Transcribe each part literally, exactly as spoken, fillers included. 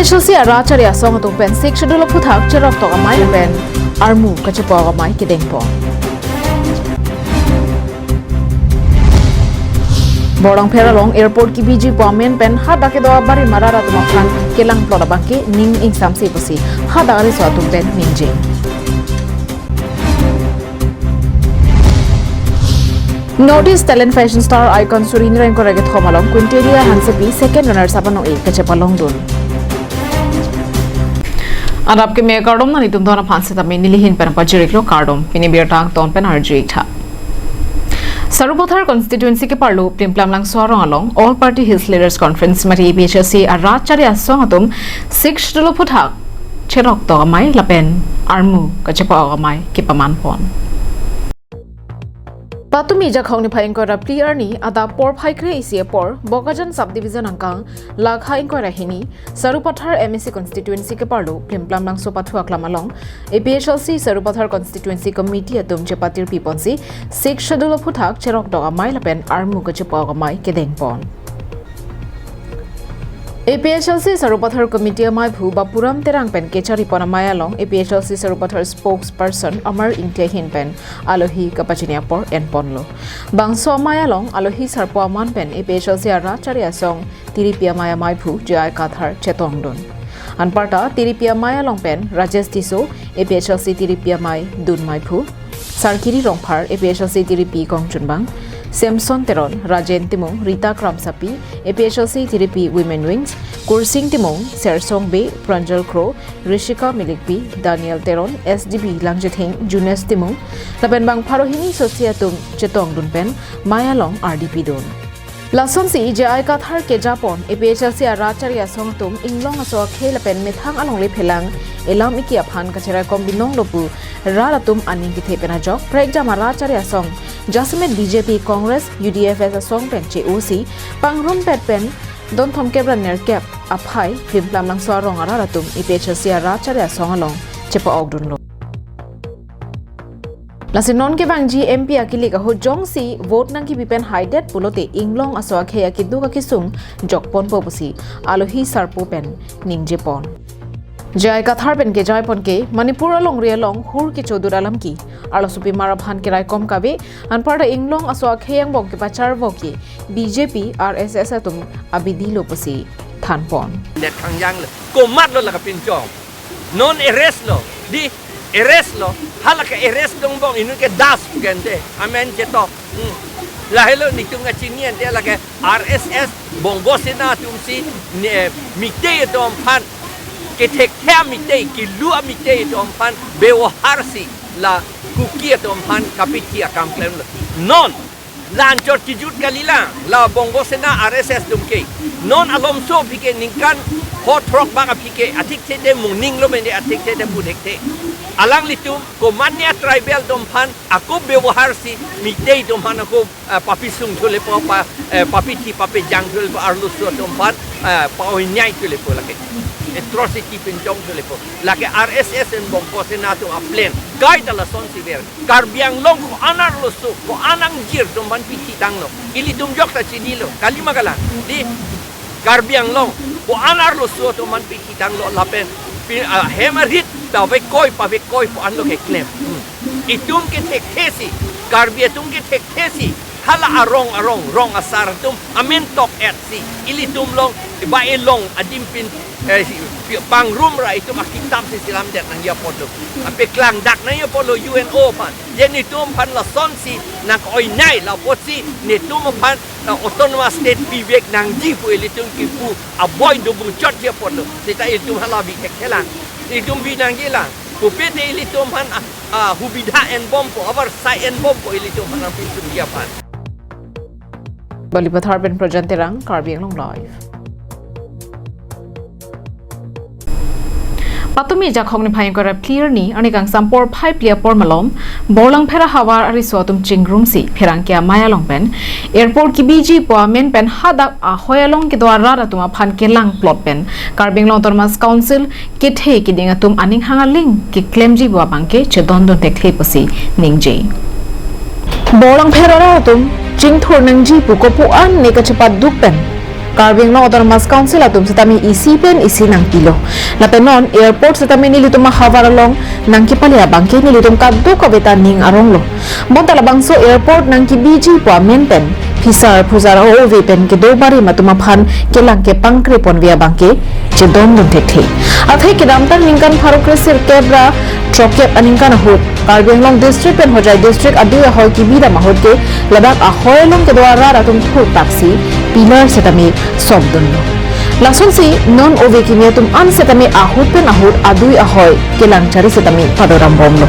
Sixth Schedule arat chari asong atum pen Sixth Schedule aphuthak cherok tok amei pen armu kachepa-ok amei kedengpon. Borlangpher along airport kebiji pu amen pen hadak kedo abarim arat atum aphan kelangplot abangke ning ingsamse pusi hadak ariso atum pen ningje. North East Talent Fashion Star Icon suri hini ra ingkoi ra kethom along Quintelia Hansepi second runners up anong-e kachepalongdun. Adap keme kardom, nanglitum don aphan setame neli ahin pen pajir-iklo kardom. Pini birta angton pen arju-ik tha. Sarupathar constituency keparlo Plimplamlangso arong along All Party Hills Leaders Conference mate A P H L C arat chari asong atum Sixth Schedule aphuthak cherok tok amei lapen armu kachepa-ok amei kepamanpon. Patumi Jakhong niphai ingkoi ra phli arni adap porphai kre-isi apor Bokajan Subdivision angkang lakha ingkoi ra hini Sarupathar M A C constituency keparlo Plimplamlangso pathu aklam along A P H L C Sarupathar constituency committee atum chepatirpiponsi Sixth Schedule aphuthak cherok tok amei lapen armu kachepa-ok amei kedengpon. A P H L C Sarupathar committee ameiphu Bapuram Terang pen kecharipon amei along A P H L C Sarupathar spokesperson Amar Ingti ahin pen alohi kapachini apor enponlo. Bangso amei along alohi sarpo aman pen A P H L C arat chari asong tiripi amei ameiphu J I Kathar chetongdun. Anparta tiripi amei along pen Rajesh Tisso, A P H L C tiripi amei dun meiphu, Sarkiri Rongphar, A P H L C tiripi kongchunbang, Samson Teron, Rajen Timung, Rita Kramsapi, A P H L C tiripi Women Wings, Kursing Timung, Sersong Bey, Pranjal Kro, Rishika Milikpi, Daniel Teron, S D B Langjetheng, Junes Timung, lapen bang pharo hini sosi atum chetongdun pen mei along ardi pidun. Lasonsi J I Kathar kejapon A P H L C arat chari asong atum inglong aso akhei lapen methang alongle phelang elam iki aphan kacheraikom binonglo pu rat atum aning kethe pen ajok prekjam arat chari asong jasemet B J P, Congress, U D F asong pen che-osi pangrumpet pen don thomkep ra nerkep aphai Plimplamlangso arong arat atum A P H L C arat chari asong along chepa-okdunlo. Lasi non kevangji M P akilik ahut jongsi vote nangkepi pen haidet pulote inglong aso akhei akeduk akesung jokponpo pusi alohi sarpo pen ningjepon. J I Kathar pen kejaipon ke Manipur alongri along hur kechodut alam ke arlosopimar aphan keraikom kave, anparta inglong aso akhei angbong kepacharvo ke B J P, R S S atum abidi lo pusi thanpon. Net khangjang lo, komatlo la kapinchong. Non arrest lo, di arrest lo, hala ke arrest angbong inut ke Das pu ke ante, amen chetok. Hmm. Lahelo netum kachini ante lake R S S, Bongo Sena atumsi, ne, mite atum aphan, kethekthe amite, kilu amite atum aphan, beboharsi, la Kuki atum aphan, kapithi akam klemlo. Non, la anchot kejut kalilang, la Bongo Sena R S S atum ke. Non alomso aphi ke ningkan ho throk bak aphi ke, athik thede moning lo mende athik thede buthekthe. Alanglitum, komatne tribal atum aphan, ako beboharsi, mite atum aphan ako, eh, papisung thulepo, pa, eh, papithi, papejang thulepo, arloso atum aphan, eh, pa-onyai thulepo lake. Atrocity pinchong thulepo. Lake R S S and Bongo Sena atum aplan. Kaita lasonsi ver. Karbi Anglong ko-an arloso, ko-an angjir atum aphan pithi tanglo. Ilitum jokta chinilo. Kalima kalang. Di Karbi Anglong, ko-an arloso atum aphan pithi tanglo lapen, pi-, ah, hem arit, pavekoi, pavekoi, ko-anlo keklem. Hmm. Itum kethekthesi, Karbi atum kethekthesi, hala arong arong, rong asar atum, amen tok-etsi, ilitum along, ba elong, adim pin, eh, si, pi-, pangrum ra itum akitapsi selamdet nangji apotlo. Apeklangdak nangji apotlo U N O aphan. Je netum aphan lasonsi, nang-oinai la apotsi, netum aphan, ah, autonomous state pivek nangji pu ilitum kipu aboi do buchot ji apotlo. Seta ilitum hala bi thekthelang. Ilitum bi nangjilang. Pupete ilitum aphan, ah, ah, hubidha enbompo, abar sai enbompo ilitum aphan api sumji aphan. Balipathar pen Prajan Terang, Karbi Anglong Live. Patumi Jakhong niphai ingkoi ra phli arni, arni kangsam porphai phli apor malom, Borlangpher ahavar ariso atum chingrumsi, pherangke amei along pen, airport kebiji pu amen pen hadak ahoi along kedo arat atum aphan kelangplot pen, Karbi Anglong Autonomous Council kethe keding atum aning hang aling keklemji pu abangke chedondun thekthe pusi ningje. Borlangpher arat atum chingthur nangji pu kopu an ne kachepaduk pen, Karbi Anglong Autonomous Council atum setame isi pen isi nangpilo. Lapen non airport setame nelitum ahavar along nangkepale abangke nelitum kadokave ta ning aronglo. Bonta labangso airport nangkebiji pu amen pen phisar phusar ove pen kedo barim atum aphan kelang kepangkre ponve abangke chedondun thekthe. Athe kedamtang ningkan pharo kresirkep ra throkkep aningkan ahut Karbi Anglong district pen Hojai district adui ahoi kebidam ahut ke ladak ahoi along kedo arat atum thurtaksi pillar setame sopdunlo. Lasonsi non ove kimi atum an setame ahut pen ahut adui ahoi kelang chari setame padorambomlo.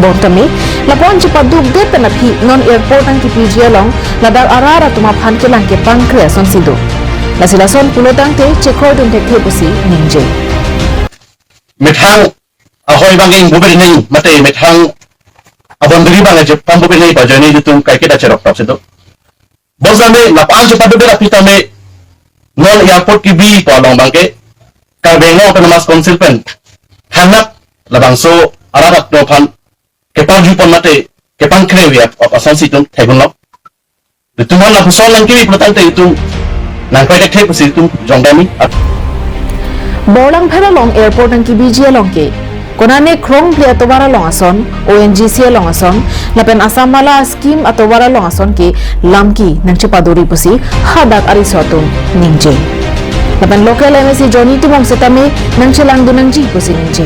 Bontame lapu-an chepadukdet pen aphi non airport nangkepiji along ladak arat atum aphan kelang kepangkre asonsi do. Lasi lason pulo tangte chekroidun thekthe pusi ningje. Methang ahoi abang ingbuber nai mate methang a-boundary abang ajo pambuber nai pu ajoine itum kaiketa cheroktok si do. Bonsitame lapu-an chepadukdet aphi tame non airport kebi pu along abangke Karbi Anglong Autonomous Council pen thangnat labangso arat atum aphan keparju pon mate kepangkre ove ap-, ap-, asonsi itum theklonglo. Itum aphan lapuson nangkebi pulo tangte itum nangpai thekthe pusi itum jongdami. Borlangpher along airport nangkebiji along ke konane krongple atovar along ason, O N G C along ason, lapen Assam Mala scheme atovar along ason ke lamki nangchepadori pusi hadak ariso atum ningje. Lapen local M A C Johnny Timung setame nangchelangdun nangji pusi ningje.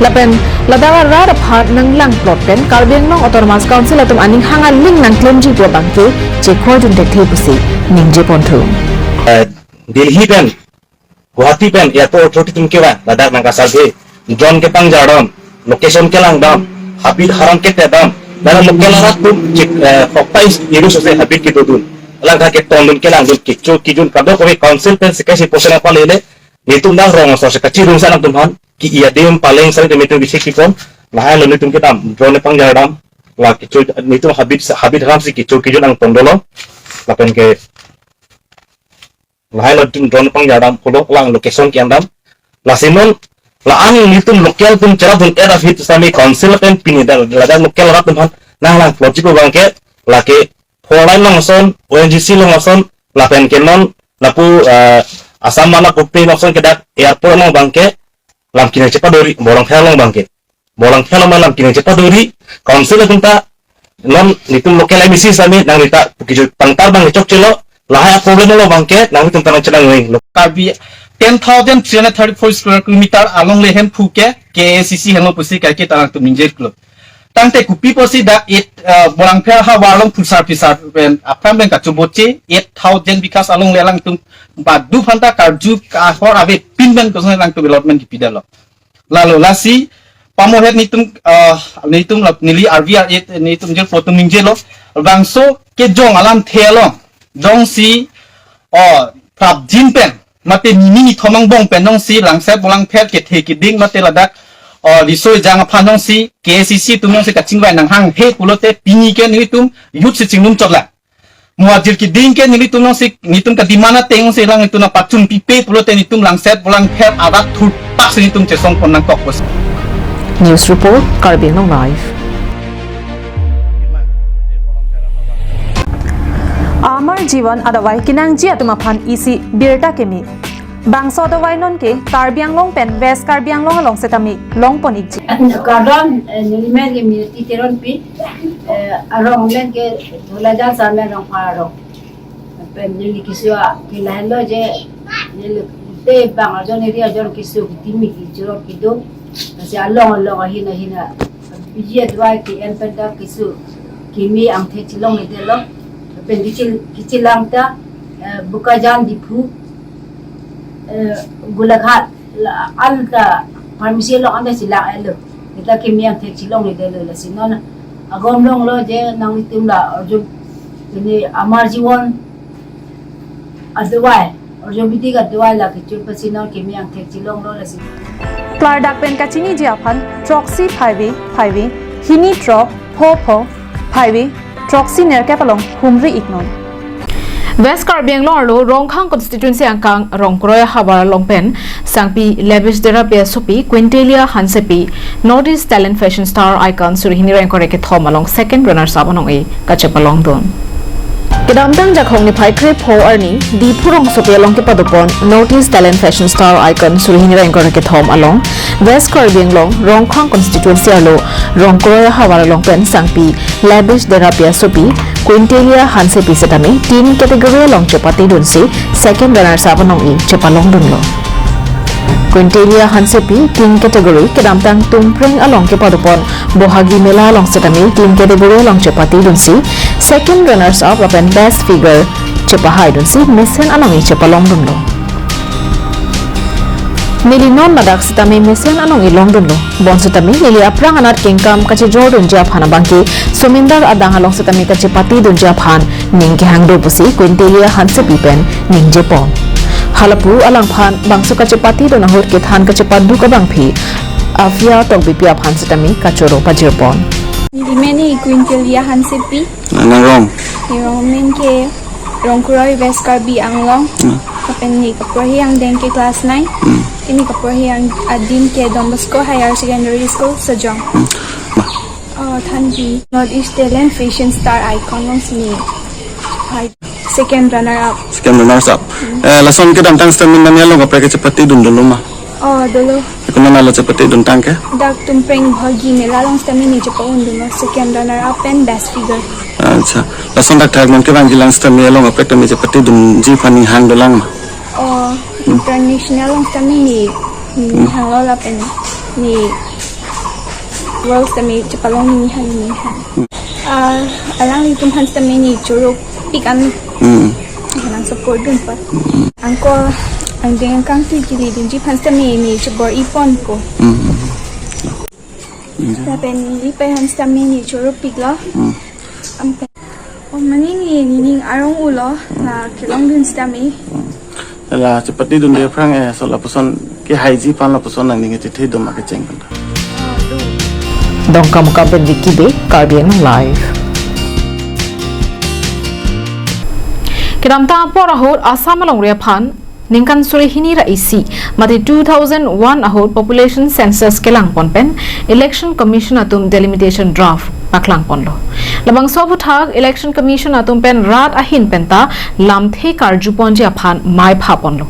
Lapen ladak arat aphan nanglang plot pen Karbi Anglong Autonomous Council atum aning hang aling nangklemji pu abangke chekroidun thekthe pusi ningje ponthu. Eh, Delhi pen, Guwahati pen airport authority atum kevang ladak nangkasurvey, drone kepangjardam, location kelangdam, habit haram ketedam, ladak local arat atum chik, eh, hokpais iru sose habit kedodun. Alangtha ketondun kelangdun kecho kejun kadokave council pen sekai si posen apa lele, netum dang rong asor se kachirung sa nangtum aphan ke-i adim paleng sari de netum bisik kipon, lahai lo netum kedam, drone pangjardam, la kecho netum habit habit haram si kecho kejun nangtondolo, lapen ke lahai lo netum drone pangjardam pulo, lang location ke-endam. Lasi non la-an netum local atum cherapdun era fit sami council pen pini dal, ladak local arat atum aphan nanglang plotji pu abangke lake four lane along ason, O N G C along ason, lapen ke non lapu, eh, Assam Mala Kopte along ason ke dak airport along abangke lamki nangchepadori, Borlangpher along abangke. Borlangpher along lamki nangchepadori, council atum ta non netum local M A C sami nangrita kejut pangtar abang chokchelo, lahai problem along abangke nanglitum ta nangchelangdun. Karbi ten thousand three hundred thirty-four square kilometer along le hemphu ke K A C C henlo pusi kaiketa nangtum ningje klo. Tangte kopi pusi dak eight, eh, Borlangpher ahavar along phusar phisar pen aphan pen kachoboche eight thousand bighas along le alangtum badu phanta karju kahor avepin pen kosonsi alangtum allotment kipidetlo. Lalo lasi pamohet netum, eh, netum lap neli R V R eight netum jil potum ningjelo. Bangso kejong alamthe along jongsi, oh, prapjin pen mate nini nithom angbong pen jongsi Langset Borlangpher kethe keding mate ladak, oh, riso ejang aphan jongsi K A C C atum jongsi kachingvai nanghanghe pulote pini ke netum youth si chinglum chotlang. Muajir keding ke nelitum jongsi netum ka-demand ateng jongsi lang netum nangpachun pipe pulote netum Langset Borlangpher arat thurtak si netum chesong pon nangkok pusi. News report, Karbi Anglong Live. Amar Jiwan adawai kenangji atum aphan isi birta keme. Bangso adawai non ke Karbi Anglong pen West Karbi Anglong along setame longpon ikji. Kardom, eh, nelimen ke Minati Teronpi, eh, arong men ke Dholajan Sarmen Rongphar arong. Pen neli keso ke lahenlo je, neli te bang ajon eri ajon keso ketimi kejor kedo. Lasi along along ahin ahin a biji adawai ke-en pen ta keso keme angthe chelongledetlo. Pen kechil, kechelang ta, eh, Bokajan, Diphu, eh, Golaghat, la, anta pharmacy along anta chelang-etlo. Seta keme angthe chelongledetlo, lasi non agom longlo je nanglitum la arju ini Amar Jiwan adawai, arju bidi adawai la kecho pusi non keme angthe chelonglo lasi. Klardak pen kachiniji aphan throksi phaivi phaivi, hini throk pho pho phaivi, throksi nerkep along humri iknon. West Karbi Anglong arlo Rongkhang constituency angkang Rongkroi ahavar along pen sangpi Levis Derapi asopi Quintelia Hansepi North East Talent Fashion Star Icon suri hini ra ingkoi ra kethom along second runners up anong-e kachepalongdun. Kedamtang Jakhong niphai krepho arni, Diphu rongsopi along kepadopon North East Talent Fashion Star Icon suri hini ra ingkoi ra kethom along, West Karbi Anglong, Rongkhang Constituency arlo, Rongkroi ahavar along pen sangpi, Lavish Derapia asopi, Quintelia Hansepi setame, teen category along chepatedunsi, second runners up anong-i chepalongdunlo. Quintelia Hansepi, teen category, kedamtang Tumpreng along kepadopon Bohagi Mela along setame, teen category along chepatedunsi, second runners up lapen best figure chepahaidunsi, mesen anong-i chepalongdunlo. Neli non ladak setame mesen anong-i longdunlo. Bonsetame neli aphrang anat kengkam kachejordunji aphan abangke, Somindar adang along setame kachepatedunji aphan ning kehang do pusi Quintelia Hansepi pen ningjepon. Halapu alangphan bangso kachepatedun ahut kethan kachepaduk abangpi Afia Tokbipi aphan setame kachoro pajirpon. Neli men ke Quintelia Hansepi. Nang rong? Neli rong men ke Rongkroi, West Karbi Anglong. Hmm. Lapen neli kaporhi angdeng ke class nine. Hmm. Neli kaporhi ang adim ke Don Bosco Higher Secondary School, Sejong. Hmm. Ma. Oh, thank you. North East Talent Fashion Star Icon along si neli. Hi. Second runner up. Second runners up. Hmm. Eh, lason kedamtang setame nangli along kaprek kachepatedun dolo ma? Oh, dolo. Konat konat along chepatedun tangke? Dak Tumpreng Bohagi Mela along setame neli chepa-undunlo, second runner up and best figure. Acha. Lason dak thak nangkevangji lang setame along kaprek tame chepatedunji aphan ning hang dolang ma? Oh, international along setame neli, neli Hmm. hanglo lapen neli world setame chepalong neli hang neli hang. Hmm. Ah, alanglitum aphan setame neli choro pik an. Hmm. Nang support dun pa. Hmm. Anke angdeng angkang tu kili dunji aphan setame neli chebor-iponpo. Hmm. Lapen neli pei aphan setame neli choro piklo. Hmm. Ampe. Oh, mane neli nening arong ulo, la kelongdun setame. Hmm. La chepatedunde aphrang, eh, so lapuson kehaiji aphan lapuson nangning chethe doma kecheng pen. Dongkamukam pen Vicky Bey, Karbi Anglong Live. Kedamtang apor ahut Assam alongri aphan ningkan suri hini ra isi, mate two thousand one ahut population census kelangpon pen Election Commission atum delimitation draft paklangponlo. Labangso aphuthak Election Commission atum pen rat ahin penta lamthe karjuponji aphan mei phaponlo.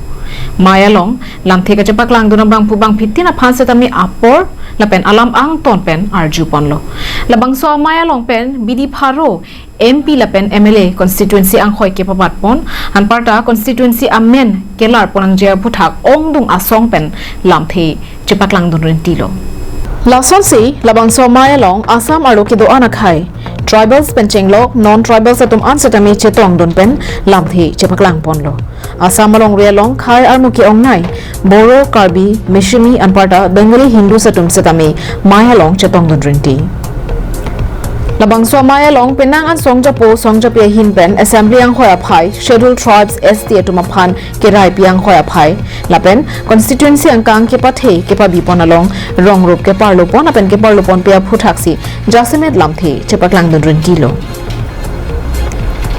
Mei along lamthe kachepaklangdun abangphu bangphi tin aphan setame apor lapen alam angton pen arjuponlo. Labangso amei along pen bidi pharo M P lapen M L A constituency anghoi kepabatpon, anparta constituency amen kelarpon nangji aphuthak ongdung asong pen lamthe chepaklangdun rintilo. Lasonsi labangso amei along Assam arlo kedo-an akhei, tribals pen chenglok non-tribals atum an setame chetongdun pen lamthe chepaklangponlo. Assam alongri along khei armu ke-ongnei, Boro, Karbi, Mishmi, anparta Bengali Hindus atum setame mei along chetongdun rinti. Labangso amei along penang an songjapo songjapi ahin pen assembly anghoi aphai, Scheduled Tribes, S T atum aphan keraipi anghoi aphai, lapen constituency angkang kepathe kepabipon along rongrup keparlopon lapen keparloponpi aphuthaksi jasemet lamthe chepaklangdun rintilo.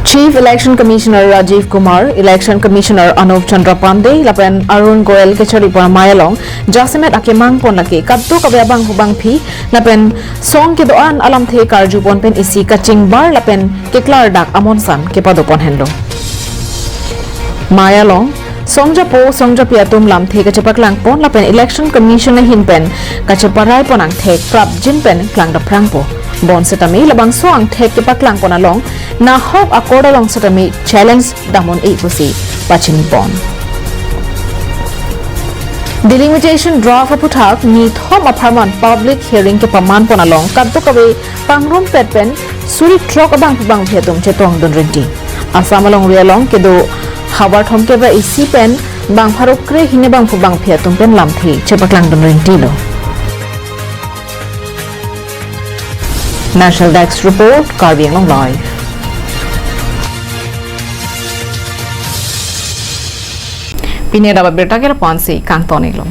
Chief Election Commissioner Rajiv Kumar, Election Commissioner Anup Chandra Pandey, lapen Arun Goel kecharlipon amei along jasemet akemangpon lake kadokave abangphu bangphi, lapen song kedo-an alamthe karjupon pen isi kachingbar lapen keklardak amonsan kepadopon henlo. Mei along songjapo songjapi atum lamthe kachepaklangpon lapen Election Commission ahin pen kacheparaipon angthek prapjin pen klangdapprangpo. Bonsetame labangso angthek kepaklangpon along nahok akor along setame challenge damnon-e pusi pachinipon. Delimitation draft aphuthak nithom apharman public hearing kepamanpon along kadokave pangrumpet pen suri throk abangphu bangphi atum chetongdun rinti. Assam alongri along kedo havar thomkep ra isi pen bang pharo kre hini abangphu bangphi atum pen lamthe chepaklangdun rintilo. National Desk Report, Karbi Anglong Live. Pini adap abirta ke lapu-ansi kangton-iklo.